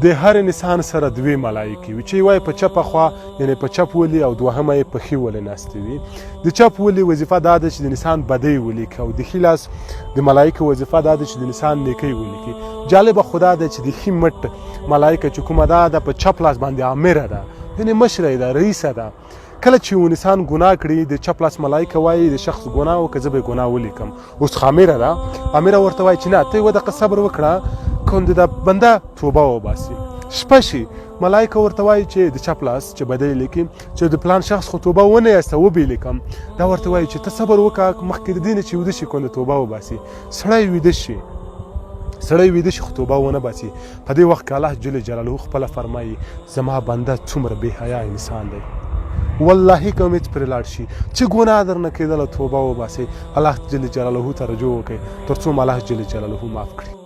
د هر انسان سره دوې ملایکې وي چې یوه یې په چپه خوا یعنې په چپ ولي او دوهمه یې په ښي ولې ناستې وي. د چپ ولي وظیفه دا ده چې د انسان بدۍ ولیکي او د ښي لاس د ملایکې وظیفه دا ده چې د انسان نیکۍ ولیکي. جالبه خو دا ده چې د ښي مټ ملایکه چې کومه ده دا په چپ لاس باندې آمره ده، یعنې مشره ده، رئیسه ده. کله چې یو انسان ګناه کړي د چپ لاس ملایکه وایي د شخص ګناه وکړه، زه به ګناه ولیکم. اوس خو امره ده، امره ورته وایي چې نه، ته یوه دقیقه صبر وکړه، کوم د بنده توبه وباسي. شپه شي، ملایکه ورته وایي چې د چپ لاس چې بدۍ لیکي چې د پلان شخص خو توبه ونه ایسته وبې لیکم. دا ورته وایي چې ته صبر وکړه، مخکې د دې نه چې ویده شي کوم د توبه وباسي. سړی ویده شي، سړی ویده شي خو توبه ونه باسي. په دې وخت کې الله جل جلاله خپله فرمایي زما بنده څومره بې حیا انسان دی، والله که امید پرې لاړ شي چې ګناه درنه کېدله توبه وباسئ، الله جل جلاله ته رجوع وکړئ تر څو مو الله جل جلاله معاف کړي.